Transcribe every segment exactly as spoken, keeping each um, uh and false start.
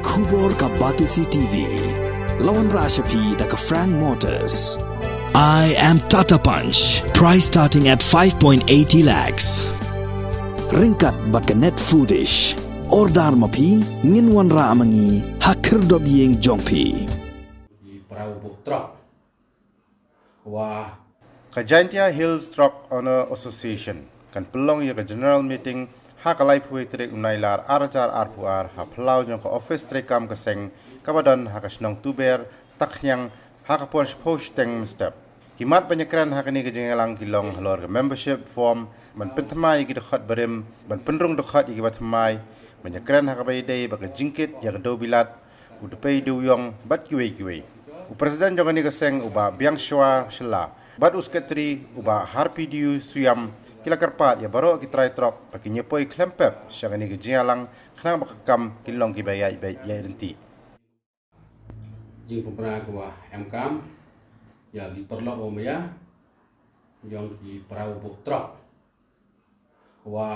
Khubor ka Batesi T V. La wanrah sha phi da ka Frank Motors. I am Tata Punch. Price starting at five point eighty lakhs. Ryngkat bad ka Net Foodish. Order ma phi, ngin wanrah ma ngi ha khyrdop ïing jong phi. Ki para u buh trok. Wa ka Jaintia Hills Truck Owner Association kan pynlong ïa ka general meeting ha ka laiphew tarik u Nailar ar hajar arphew ar ha phyllaw jong ka office treikam ka seng kaba don ha ka shnong Tuber, Takniang, ha ka por shiphew shiteng mynstep. Ki mat ban ïakren ha kane ka jingïalang ki long halor ka membership form, ban pynthymmai ïa ki dkhot barim, ban pynrung dkhot ïa kiba thymmai, ban ïakren ha kaba ïadei bad ka jingkit ïa ka dewbilat, u dpei dewïong bad kiwei kiwei. U President jong kane ka seng, u Bah Biangshwa Shylla, bad u Secretary, u Bah Harpidiew Suiam, ki la kyrpad ïa baroh ki trai trok ba kin ïa poi khlem pep sha kane ka jingïalang khnang ba ka kam kan long kaba ïaid beit ïaid ryntih. Jingpynbna ka wa em kam ïa ki paralok wa maya, ïong ki para u buh trok. Wa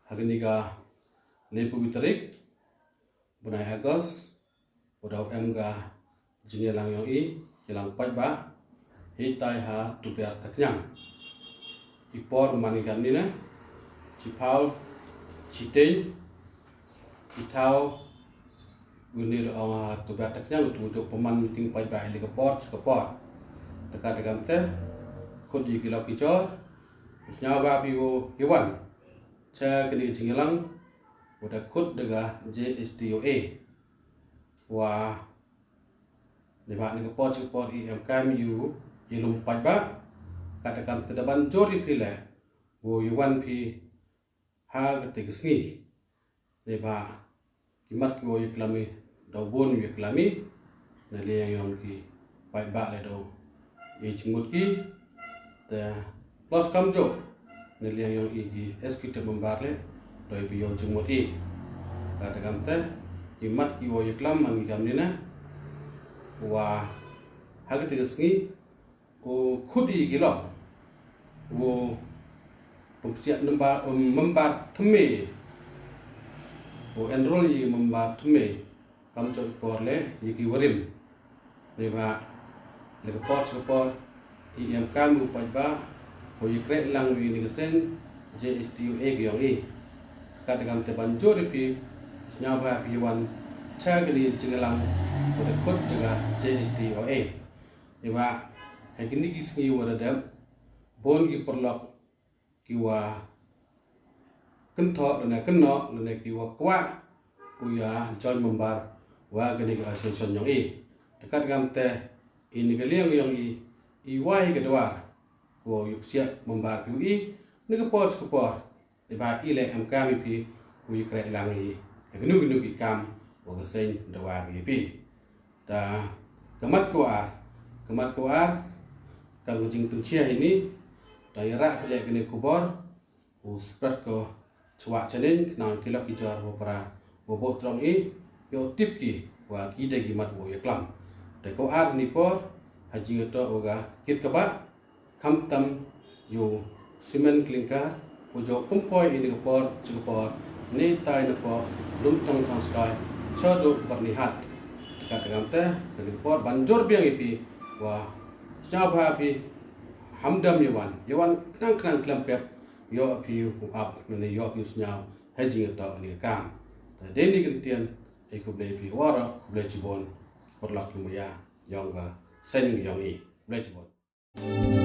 ha kane ka laiphew tarik bnai August, u dei em ka jingïalang ïong i, ïalang paidbah, hi tai ha Tuber Takniang. I por man i kan ni na, chiphew shiteng, i thaw, u ni ong ha Tuber Takniang, u tu jok pynman meeting paidbah hi ka por, ka por. Te ka te kam te, khot ïa ki lok ki jor, u sñiaw ba phi u ïa wan. Cha kani ka jingïalang, u da khot da ka J H T O A. Wa, ni ba ni ka por chi ka por i em kam ïa u, ïa lum paidbah, ka te kam te da ban jor ïa phi le, u ïa wan phi, ha ka te ka sngi. Ni ba, ki mat ki wa ïa klam i, da u bun ïa klam i, na liang ïong ki paidbah le da u ïa jingmut ki, te plus kam jok, na liang ïong i ki executive member le, da u ïa jingmut i. Ka te kam te, ki mat ki wa ïa klam man ki kam ni na, wa ha ka te ka sngi, u khot ïa ki lok, u pynpsiah number, um, member thymme, u enroll ïa member thymme, kam chok i por le, ïa ki warim. Ni ba, le ka por chok por, i em kam u paidbah, u ïa kreh lang ïa ni ka seng, J H T O A ka ïong i. Ka te kam te ban jor ïa phi, sñiaw ba phi wan, cha kani jingïalang, u da khot da ka J H T O A. Ni ba, ha kini ki sngi wa da dep, bun ki paralok, ki wa kynthoh, lane kynnoh, lane ki wa kwah, u ïa join member, wa kani ka association ïong i. Te ka te kam te, i ni ka liang ïong i, i wa i ka dwar, ko ïa psiah member ki u i, ni ka por ka por, ni ba i le em kam i phi, u ïa kreh lang i, ïa kanu kanu ki kam, wa ka seng da wa ki phi. Ta, ka mat ko ar, ka mat ko ar, ka ngu jing tun chia ini, ta ïa ra phi le kani khubor, u spread ko chwa chanin, khnang ki lok ki jor wa para, wa bot trong i, ïa u tip ki, wa ki de ki mat wa ïa klam. Ta ko ar ni por, ha jing to wa ka, kit ka ba, Khamtam ïa u cement clinker, u jok pynpoi ini ka por, chi ka por, ni tai na por, lum tong tong skai, chodo Byrnihat. Te ka te kam te, ini ka por, ban jor biang i phi, wa, sñiaw ba phi, hamdam ïa wan, ïa wan khnang khnang khlem pep, ïoh phi u ap, nane ïoh phi u sñiaw, ha jing ïa to ini ka kam. Te dei ni kyntien, ai khublei phi waroh, khublei chibun, paralok ki maya, ïong ka, seng ïong i, khublei chibun.